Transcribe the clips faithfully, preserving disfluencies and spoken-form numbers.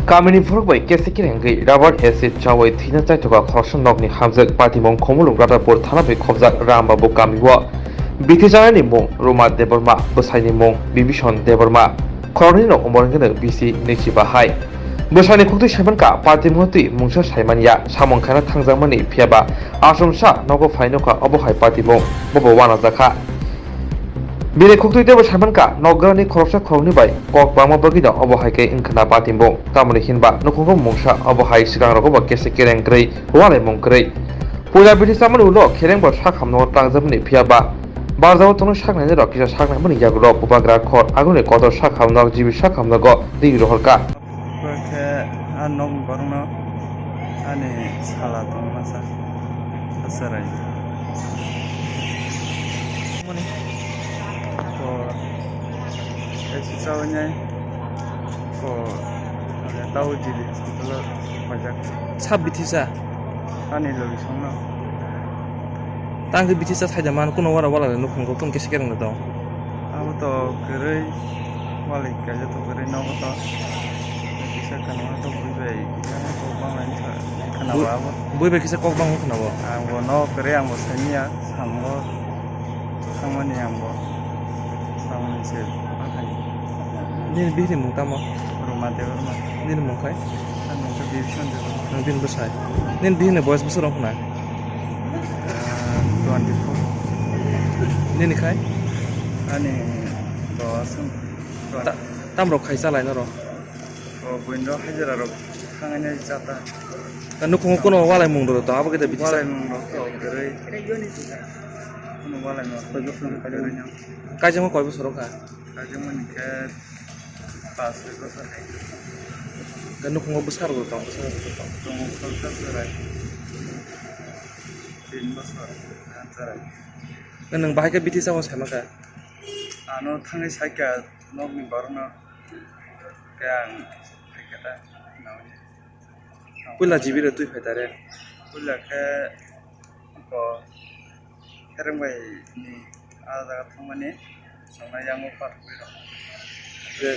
Kamini borok bai kese kerengwi rubber acid chawi thwina chaithoka khoroksa nokni hamjak patimung Khumulwng Radhapur thana bai khobjak Rambabu kamio. Bithi chanani mung Ruma Debbarma, bwsaini mung Bibison Debbarma. Khoroknwino umor wngkha bisi nwichi bahai. Bwsaini khuktwi saimankha patimungno twi mungsa saimanya samung khaina thangjakmani phiyaba achomsa nogo phainokha obo hai patimung bobo wanajakha. Bini khuktwi teibo saimankha, nokgrani khoroksa khoroknwi bai kok bangma bagwino obo hai khe wngkhwna patimung. Tamoni hinba nukhungo mungsa obo hai swkangrogo bo kese kereng kwrwi, uanaimung kwrwi. Puila bithi chamani ulo khereng bo sak hamno tangjakmani phiyaba barjao tongnai saknainirok kisa saknaimani yagulo bubagra khor aguni kotor sak hamno jibi sak hamnogo twi rohorkha. Khe a nokni borokno ani sala tongma sa acharai. Ko esi chawi nai ko tau jili hospital pajak. Sab bithi sa? Ani logi songno. Tang khe bithi sa saida man kuno wara wala nukhungo tong khe sikereng da tong. Abo to kwrwi wali kaisa to kwrwi nogo to. Kisa kanwa to bui bai kisa kok bang lai kha. Khana ba abo. Bui bai kisa kok bang khana bo. Ang bo no kwrwi ang bo saniya sambo. Thangmani ang bo. Samani se. Nini bihini mung tamo? Ruma Debbarma. Nini mung khai? Ang mung khe Bibison Debbarma. Nang bini bwsai. Nini bihini boyes bwswk rok khna? Ah, twenty four. Nini khai? Ani to aswng. Ta-, tamrok khai chalai norok? O buino hajira rok thangani chata. Ta nukhungo kuno walai mung rok to abo khe da bithi sa? Walai mung rok to kwrwi. Kuno walai mung rok kwrwi no. Kaijamo koi bosor rok kha? Kaijamo ni khe pas soi bosor hai. Ta nukhungo bwsarok rok tong, bwsarok rok tong. Tongo khoroksa chwrai. Tin bosor, ah, chwrai. Nwng bahai khe bithi samo saima kha? Ano thangwi saikha nokni borokno. Khe ang phaikha ta, nawi. Puila jibi rok twi phai tare? Puila khe ko khereng bai ni a jaga thangmani songna yango pathogwi rok. Je,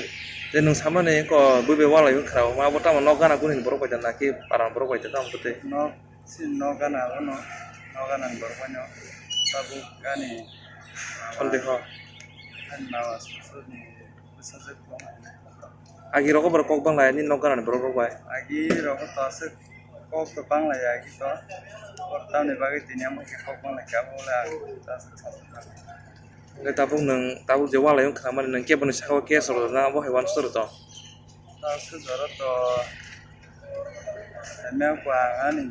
je nwng samani ko bui bai walai wng khna, ma bo tamo nok gana guni borok bai da naki paran borok bai da tamo tei? Nok Chini nok gana abono, nok gana ni borok bai no tabuk ani mama, sondeho, ani mama susu ni bwsajwk tong. Agi rogo borok kok bang lai ani nok gana ni borok rok bai. Agi rogo to aswk kok to bang lai agi to. Tamni bagwi tini amo khe kok bang lai khe abo le ang ta aswk sa. Hwnkhe tabuk nwng, tabuk je walai wng khna mani nwng kebo ni saka o case rwna abo hai uansuk rw to. Ta aswk jora to. Eme ang ani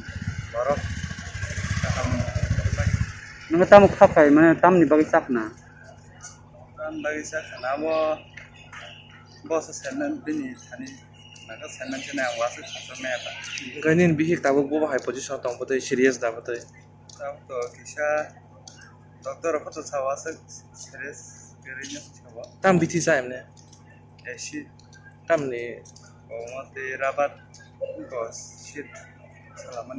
borok kaham. Nwng tamo kha phai mane tamni bagwi chakna? Tamni bagwi chakna abo boso semen bini thani naga semen khe ang wasuk khasaknai ata. Hwnkhe nini bihik tabuk bo hai position tong bwtwi serious da bwtwi? Tabuk to kisa doctor rok to sa wasuk serious kwrwi no sabo. Tam bithi sa emne? Acid. Tamni? Omo tei rabat ko shit salamani.